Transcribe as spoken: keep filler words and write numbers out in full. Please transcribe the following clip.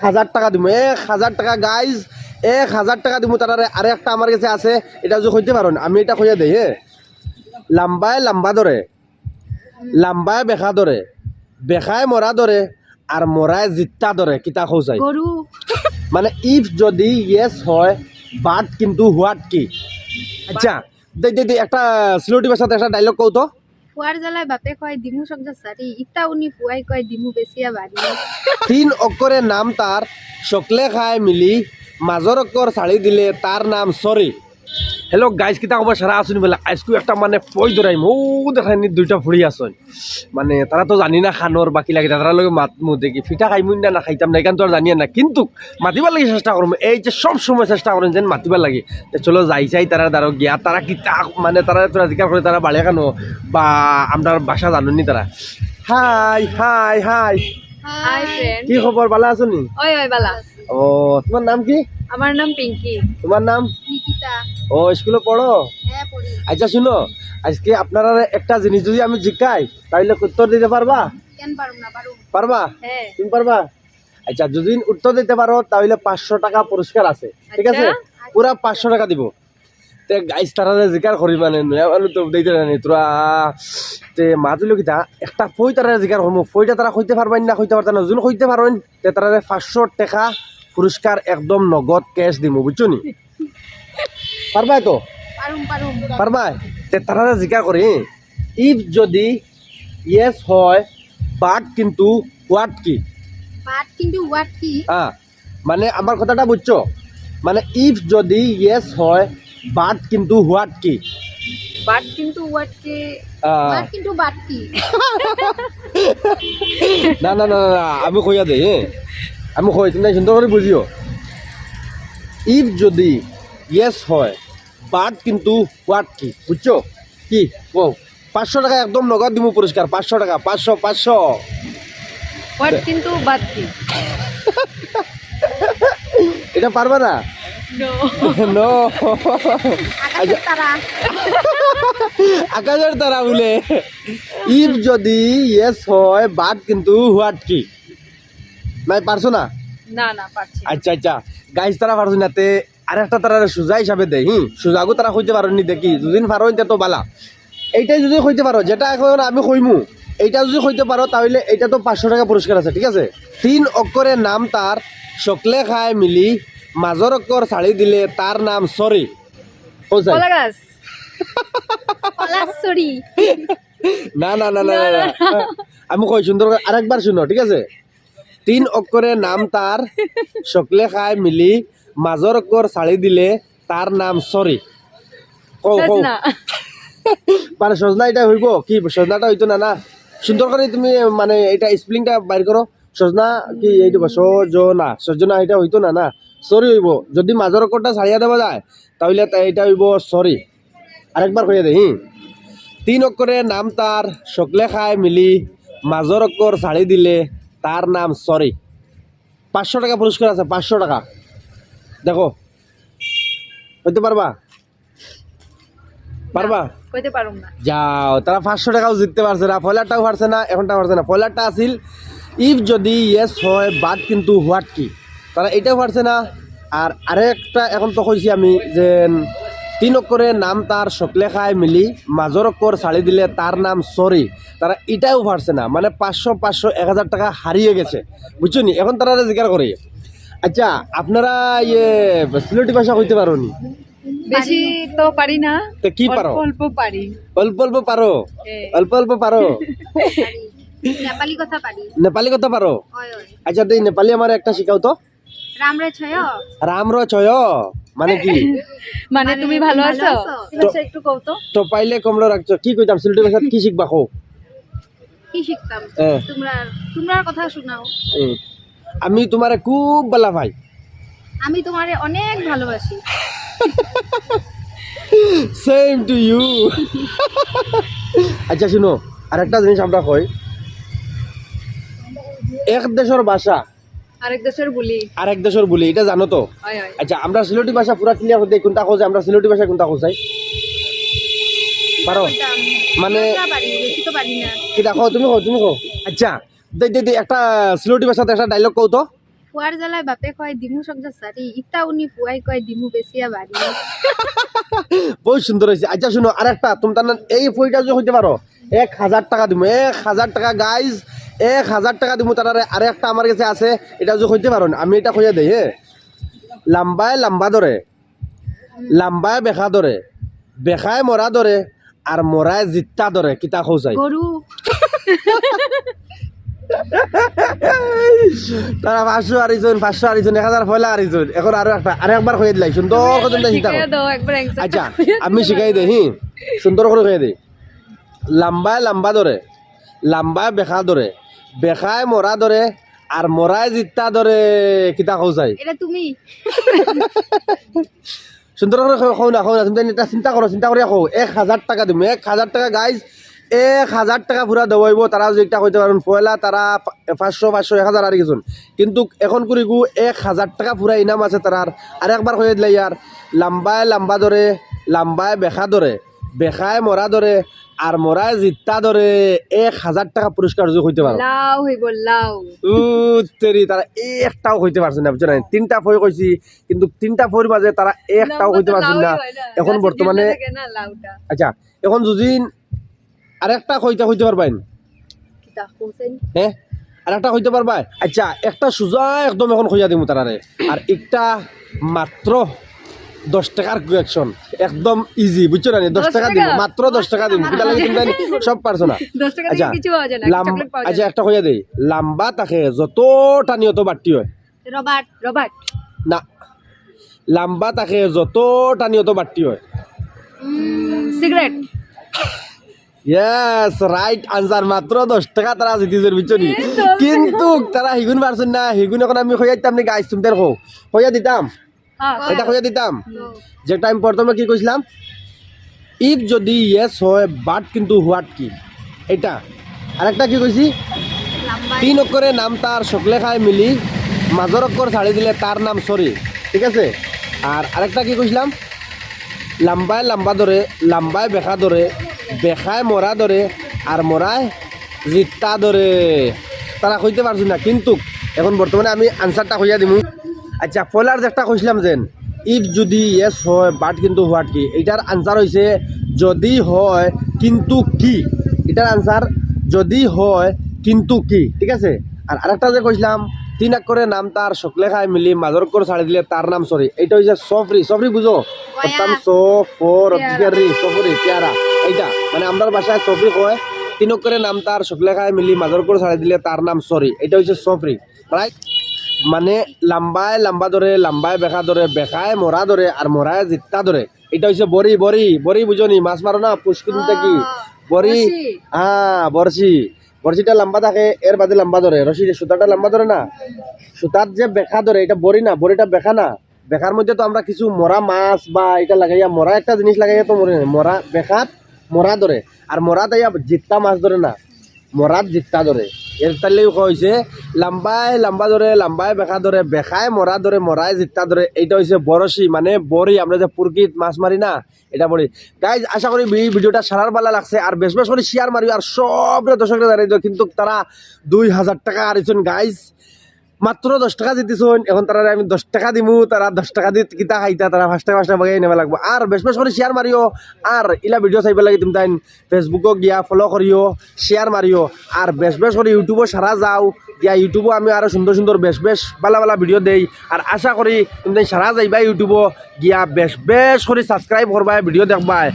হাজার টাকা দিমু, এক হাজার টাকা গাইজ, এক হাজার টাকা দিমু তারারে। আরে একটা আমার গেছে আছে, ইটা যুদি কইতে পারইন, আমি ইটা কইয়া দেই, হ্যাঁ। লাম্বায় লাম্বা ধরে, লাম্বায় বেকা ধরে, বেকায় মরা ধরে, আর মরায় জিত্তা ধরে, কিতা কও চাই? গরু। মানে, if যদি yes হয়, but কিন্তু what কি? আচ্ছা, দে, দে, দে, একটা সিলেটি ভাষাত একটা ডায়লগ কও তো। ফুয়ার জ্বালায় বাপে কয় দিমু সবজা সারি, ইতা উনি ফুয়াই কয় দিমু বেচিয়া বাড়ি। তিন অক্ষরে নাম তার, সকলে খায় মিলি, মাজর অক্ষর ছাড়ি দিলে তার নাম সরি। হ্যালো গাইস, কিতা খবর? সারা আছইন বলে? আইজকু একটা মানে পই ধরাইমু, ও দেখইন নি দুইটা ফুড়ি আছইন, মানে তারা তো জানি না খানোর বাকি লাগে, তারা লগে মাতমু দেখি ফিটা খাইমু না, না খাইতাম না, ইখান তো আর জানি না, কিন্তু মাতিবার লাগি চেষ্টা করমু। এই যে সব সময় চেষ্টা করইন যেন মাতিবার লাগি। তে চলো যাই চাই তারার দ্বারো গিয়া, তারা কিতা মানে তারারে তো জিকার করি তারা বাড়ি খানো বা আমরার ভাষা জানইন নি তারা। Hi, hi, hi. Hi friend। কি খবর, ভালা আছো নি? ওই, ওই, ভালা আছি। ও, তোমার নাম কি? আমার নাম পিঙ্কি। তোমার নাম? নিকিতা। ও, স্কুলে পড়ো? হ্যাঁ, পড়ি। আচ্ছা, শুনো, আইজকে আপনারারে একটা জিনিস যুদি আমি জিকাই, তাইলে উত্তর দিতে পারবা? কেন পারুম না, পারুম। পারবা? হ্যাঁ। তুমি পারবা? আচ্ছা, যুদি উত্তর দিতে পারো, তাইলে পাঁচশো টাকা পুরস্কার আছে, ঠিক আছে? আচ্ছা। পুরা পাঁচশো টাকা দিমু। তে গাইস, তারারে জিকার করি মানে, নয়া মানুষ তো উঠাইতে জানি, তোরা। তে মাতিল কিতা, একটা পই তারারে জিকার করমু, পইটা তারা কইতে পারবা না, কইতে পারতা না, যুদি কইতে পারইন, তে তারারে পাঁচশো টাকা পুরস্কার একদম নগদ ক্যাশ দিমু, বুঝছো নি? পারবায় তো? পারুম, পারুম। পারবায়? তে তারারে জিকার করি, if যদি yes হয়, but কিন্তু what কি? But কিন্তু what কি? হ্যাঁ, মানে আমার কথাটা বুঝছো? মানে if যদি yes হয়, but কিন্তু what কি? But কিন্তু what কি? আহ। But কিন্তু but কি? না, না, না, না, না, আমি কইয়া দেই, হ্যাঁ। আমি কই, তুমি সুন্দর করি বুঝিও। If যদি yes হয়, but কিন্তু what কি? বুঝছো? কি? কও। পাঁচশো টাকা একদম নগদ দিমু পুরস্কার, পাঁচশো টাকা, পাঁচশো, পাঁচশো। What কিন্তু but কি? ইটা পারবা না? No। No। আকাশর তারা। আকাশর তারা বুলে। If যদি yes হয়, but কিন্তু what কি? নাই, পারছো না? না, না, পারছি না। আচ্ছা, আচ্ছা। গাইস, তারা পারছো না, তে আরেকটা তারারে সুজা হিসাবে দেই, হুম? সুজাগু তারা কইতে পারইন নি দেখি, যুদি পারইন তে তো ভালা। এইটাই যুদি কইতে পারো, যেটা এখন আমি কইমু, এইটা যুদি কইতে পারো, তাইলে এইটা তো পাঁচশো টাকা পুরস্কার আছে, ঠিক আছে? তিন অক্ষরে নাম তার, সকলে খায় মিলি, মাজর অক্ষর ছাড়ি দিলে তার নাম সরি। কও চাই? কলা গাছ। কলা সরি। না, না, না, না, না, না, না। না। আমি কই সুন্দর করি আরেকবার শুনো, ঠিক আছে? তিন অক্ষরে নাম তার, সকলে খায় মিলি, মাজর অক্ষর ছাড়ি দিলে তার নাম সরি। কও, কও। সজনা। মানে সজনা ইটা অইবো? কি সজনাটা অইতো না, না? সুন্দর করি তুমি মানে ইটা spellingটা বাইর করো। সজনা কি এইটা বা সজনা? সজনা ইটা অইতো না, না? সরি অইবো। যুদি মাজর অক্ষরটা ছাড়িয়া দেওয়া যায়, তাইলে তা ইটা অইবো সরি। আরেকবার কইয়া দেই, হুম। তিন অক্ষরে নাম তার, সকলে খায় মিলি, মাজর অক্ষর ছাড়ি দিলে তার নাম সরি। পাঁচশো টাকা পুরস্কার আছে, পাঁচশো টাকা। দেখো, কইতে পারবা? পারবা? না, কইতে পারুম না। যাও, তারা পাঁচশো টাকাও জিততে পারছে না, পয়লাটাও পারছে না, এখনটা পারছে না। পয়লাটা আছিল, if যদি yes হয়, but কিন্তু what কি? তারা এটাও পারছে না। আর আরেকটা এখন তো কইছি আমি যে তিন অক্ষরে নাম তার, সকলে খায় মিলি, মাজর অক্ষর ছাড়ি দিলে তার নাম সরি। তারা এটাও পারছে না, মানে পাঁচশো, পাঁচশো, এক হাজার টাকা হারিয়ে গেছে, বুঝছো নি? এখন তারারে জিকার করি, আচ্ছা, আপনারা ইয়ে সিলেটি ভাষা কইতে পারো নি? বেশি তো পারি না। তো কি পারো? অল্প অল্প পারি। অল্প অল্প পারো? হ্যাঁ। অল্প অল্প পারো? নেপালি কথা পারি। নেপালি কথা পারো? হয়, হয়। আচ্ছা, তো এই নেপালি আমার একটা শিখাও তো। রামরে ছয়। রামরে ছয় মানে কি? মানে মানে তুমি ভালো তুমি ভালো আছো? আছো? তো আচ্ছা, একটু কও তো। তো পাইলে কমলো রাখছো। কি কইতাম? সিলেটি ভাষাত কি শিখবা কও? কি শিখতাম? হ্যাঁ। তোমরা, তোমরার কথা শোনাও। হুম। আমি তোমারে খুব ভালা পাই। আমি তোমারে অনেক ভালোবাসি। Same to you। আচ্ছা, শুনো, আরেকটা জিনিস আমরা কই, এক দেশর ভাষা আরেক দেশর বুলি। আরেক দেশর বুলি, ইটা জানো তো? হয়, হয়। আচ্ছা, আমরা সিলেটি ভাষা পুরা clear করতে কোনটা কও যে আমরা সিলেটি ভাষা কোনটা কও চাই? পারো? কইতাম। মানে হালকা পারি, বেশি তো পারি না। কিতা কও, তুমি কও, তুমি কও। আচ্ছা, দে, দে, দে, একটা সিলেটি ভাষাত একটা dialogue কও তো। ফুয়ার জ্বালায় বাপে কয় দিমু সংসার সারি, ইতা উনি ফুয়াই কয় দিমু বেচিয়া বাড়ি। বহুত সুন্দর অইছে। আচ্ছা শুনো, আরেকটা, তুমি তার না এই ফইটা যদি কইতে পারো, এক হাজার টাকা দিমু, এক হাজার টাকা গাইজ, এক হাজার টাকা দিমু তারারে। আরেকটা আমার গেছে আছে, ইটা যদি কইতে পারো না, আমি ইটা কইয়া দেই, হ্যাঁ। লাম্বায় লাম্বা ধরে, লাম্বায় বেকা ধরে, বেকায় মরা ধরে, আর মরায় জিত্তা ধরে, কিতা কও চাই? গরু। তারা পাঁচশো হারিছইন, পাঁচশো হারিছইন, এক হাজার পয়লা হারিছইন। এখন আরো একটা, আরেকবার কইয়া দিলাই, সুন্দর করে তুমি চিন্তা করো। শিখাই দাও, একবার answer আচ্ছা, কইয়া আমি দিও। শিখাই দেই, হি, সুন্দর করে কইয়া দেই। লাম্বায় লাম্বা ধরে, লাম্বায় বেকা ধরে, বেকায় মরা ধরে, আর মরায় জিত্তা ধরে, কিতা কও চাই? এটা তুমি। সুন্দর করে কও, কও না, কও না, তুমি জানি এটা চিন্তা করো, চিন্তা করিয়া কও। এক হাজার টাকা দিমু, এক হাজার টাকা গাইজ, এক হাজার টাকা পুরা দেওয়া অইবো। তারা যদি একটা কইতে পারইন, পয়লা তারা পা-, পাঁচশো, পাঁচশো, এক হাজার হারি গেছইন। কিন্তু এখন করি গু এক হাজার টাকা পুরা ইনাম আছে তারার। আরেকবার কইয়া দিলাই আর, লাম্বায় লাম্বা ধরে, লাম্বায় বেকা ধরে, বেকায় মরা ধরে, আর মরায় জিত্তা ধরে, এক হাজার টাকা পুরস্কার যদি কইতে পারো। লাউ হইব, লাউ। ও তেরি, তারা একটাও কইতে পারছইন না, বুঝছো না? তিনটা ফই কইছি, কিন্তু তিনটা ফইর মাঝে তারা একটাও কইতে পারছইন না। এখন বর্তমানে আচ্ছা, এখন যদি আরেকটা কইতে, কইতে পারবাইন? হ্যাঁ, আরেকটা কইতে পারবায়? আচ্ছা, একটা সুজা একদম এখন কইয়া দিমু তারারে। আর একটা মাত্র দশ টাকার কুয়েকশন, একদম ইজি, বুঝছো না নি? দশ টাকা দিমু, মাত্র দশ টাকা দিমু। কিতা লাগে তুমি জানি সব পারছো না। আচ্ছা, লাম-, আচ্ছা, একটা কইয়া দেই, লাম্বা থাকে যত টানি অত বাট্টি অয়। Robert, Robert. না, লাম্বা থাকে যত টানি অত বাট্টি অয়। সিগারেট। Yes, right answer. মাত্র দশ টাকা তারা জিতিছইন, বুঝছো নি? কিন্তু তারা হিগুন পারছইন না, হিগুন এখন আমি কইয়া দিতাম নি গাইজ, তুমি দেখো, কইয়া দিতাম। এটা কইয়া দিতাম। যে টাইম প্রথমে কি কইছিলাম, ইফ যদি ইয়েস হয়, বাট কিন্তু হোয়াট কি? এটা। আরেকটা কি কইছি? তিন অক্ষরে নাম তার, সকলে খায় মিলি, মাজর অক্ষর ছাড়ি দিলে তার নাম সরি। ঠিক আছে? আর আরেকটা কি কইছিলাম? লাম্বায় লাম্বা ধরে, লাম্বায় বেকা ধরে, বেকায় মরা ধরে, আর মরায় জিত্তা ধরে। তারা কইতে পারছইন না, কিন্তু এখন বর্তমানে আমি আনসারটা কইয়া দিমু। আচ্ছা, পয়লার যে একটা কইছিলাম যেন, ইফ যদি ইয়েস হয়, বাট কিন্তু হোয়াট কি? এটার আনসার অইছে যদি হয় কিন্তু কি। এটার আনসার যদি হয় কিন্তু কি, ঠিক আছে? আর আরেকটা যে কইছিলাম, তিন অক্ষরে নাম তার, সকলে খায় মিলি, মাজর অক্ষর ছাড়ি দিলে তার নাম সরি। এটা অইছে সফরি। সফরি বুঝো? করতাম সফর, অফিসিয়াল রি, সফরি, পেয়ারা। এইটা মানে আমরার ভাষায় সফরি কয়। তিন অক্ষরে নাম তার, সকলে খায় মিলি, মাজর অক্ষর ছাড়ি দিলে তার নাম সরি। এটা অইছে সফরি। রাইট? মানে লাম্বায় লাম্বা ধরে, লাম্বায় বেকা ধরে, বেকায় মরা ধরে, আর মরায় জিত্তা ধরে। এটা অইছে বড়ি, বড়ি, বড়ি বুঝো নি? মাছ মারো না, পুষ্কুনি থাকি। বড়ি। বড়শি। হ্যাঁ, বড়শি। বড়শিটা লাম্বা থাকে, এর বাদে লাম্বা ধরে। রশি, সুতাটা লাম্বা ধরে না? সুতার যে বেকা ধরে, এটা বড়ি না, বড়িটা বেকা না। বেকার মধ্যে তো আমরা কিছু মরা মাছ বা এটা লাগাইয়া, মরা একটা জিনিস লাগাইয়া তো মরে না। মরা বেকাত মরা ধরে, আর মরা তাইয়া জিত্তা মাছ ধরে না, মরাত জিত্তা ধরে। এর তাইলেও কইছে লাম্বায় লাম্বা ধরে, লাম্বায় বেকা ধরে, বেকায় মরা ধরে, মরায় জিত্তা ধরে। এইটা অইছে বড়শি, মানে বড়ি, আমরা যে পুরকিত মাছ মারি না, এটা বড়ি। গাইজ, আশা করি এই ভিডিওটা সারার ভালা লাগছে, আর বেশ বেশ করি শেয়ার মারিও, আর সবরে দর্শকরে জানাই দিও। কিন্তু তারা দুই হাজার টাকা হারিছইন গাইজ, মাত্র দশ টাকা জিতিছইন। এখন তারারে আমি দশ টাকা দিমু, তারা দশ টাকা দি কিতা খাইতা, তারা পাঁচ টাকা পাঁচ টাকা বাগাই নেওয়া লাগবো। আর বেশ বেশ করি শেয়ার মারিও, আর ইলা ভিডিও চাইবার লাগি তুমি তাইন Facebook-ও গিয়া ফলো করিও, শেয়ার মারিও, আর বেশ বেশ করি YouTube-ও সারা যাও, গিয়া YouTube-ও আমি আরো সুন্দর সুন্দর বেশ বেশ ভালা ভালা ভিডিও দেই। আর আশা করি তুমি তাইন সারা যাইবা YouTube-ও গিয়া, বেশ বেশ করি সাবস্ক্রাইব করবায়, ভিডিও দেখবায়।